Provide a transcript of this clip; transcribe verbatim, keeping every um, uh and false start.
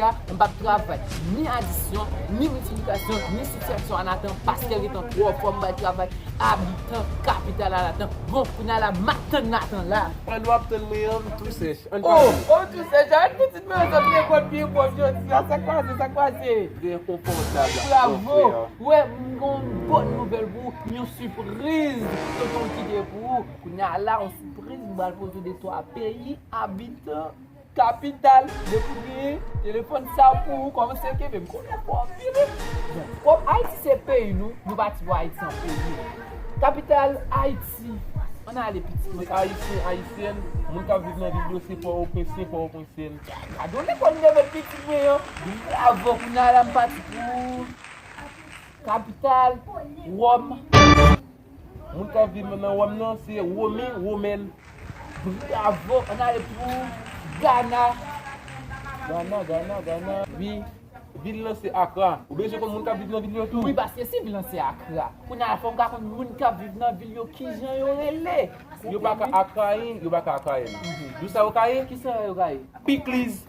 a, m p ap travay ni adisyon, ni miltiplikasyon, ni sibtraksyon a Natan, paske l gentan twò fò. M bay travay abitan kapital a Natan. Bon, kounye a la, m ap tann Natan la. Pandan w ap tann mwen an, m tou sèch. Ann pale. Oh, oh, tou sèch. Ann pitit mwen, sa byen pwòp, byen pwòp jodi a. Sa k pase, sa k pase? Trè konfòtab la, mon frè. Bravo. Wè, m gon bòn nouvèl pou ou, yon sipriz tonton kite pou ou. Kounye a la, yon sipriz, m pral poze de twa peyi, abitan kapital, depi w gen telefòn sa pou ou kòmanse kenbe, m konnen w fò anpil wi. Bon, kòm Ayiti se peyi nou, nou pati pou Ayiti an premye. Kapital Ayiti. Ann ale pitit mwen. Ayisyen, ayisyèn, moun k ap viv nan vil yo se Pòtoprens, se Pòtoprensyen. Gade yon lekòl m te met pitit mwen an. Bravo, kounye a la m pati pou kapital Wòm. Moun k ap viv nan Wòm nan se Women, Women. Bravo, ann ale pou Gana. Gana, Gana, Gana. Wi, vil lan se Akra. Ou bezwen konn moun k ap viv nan vil yo tou? Wi, paske si vil lan se Akra, kounye a la fò m ka konn moun k ap viv nan vil yo kijan yo rele. Yo pa ka Akrayen, yo pa ka Akrayen. Dou sa yo ka ye? Kisa yo ka ye? Pikliz.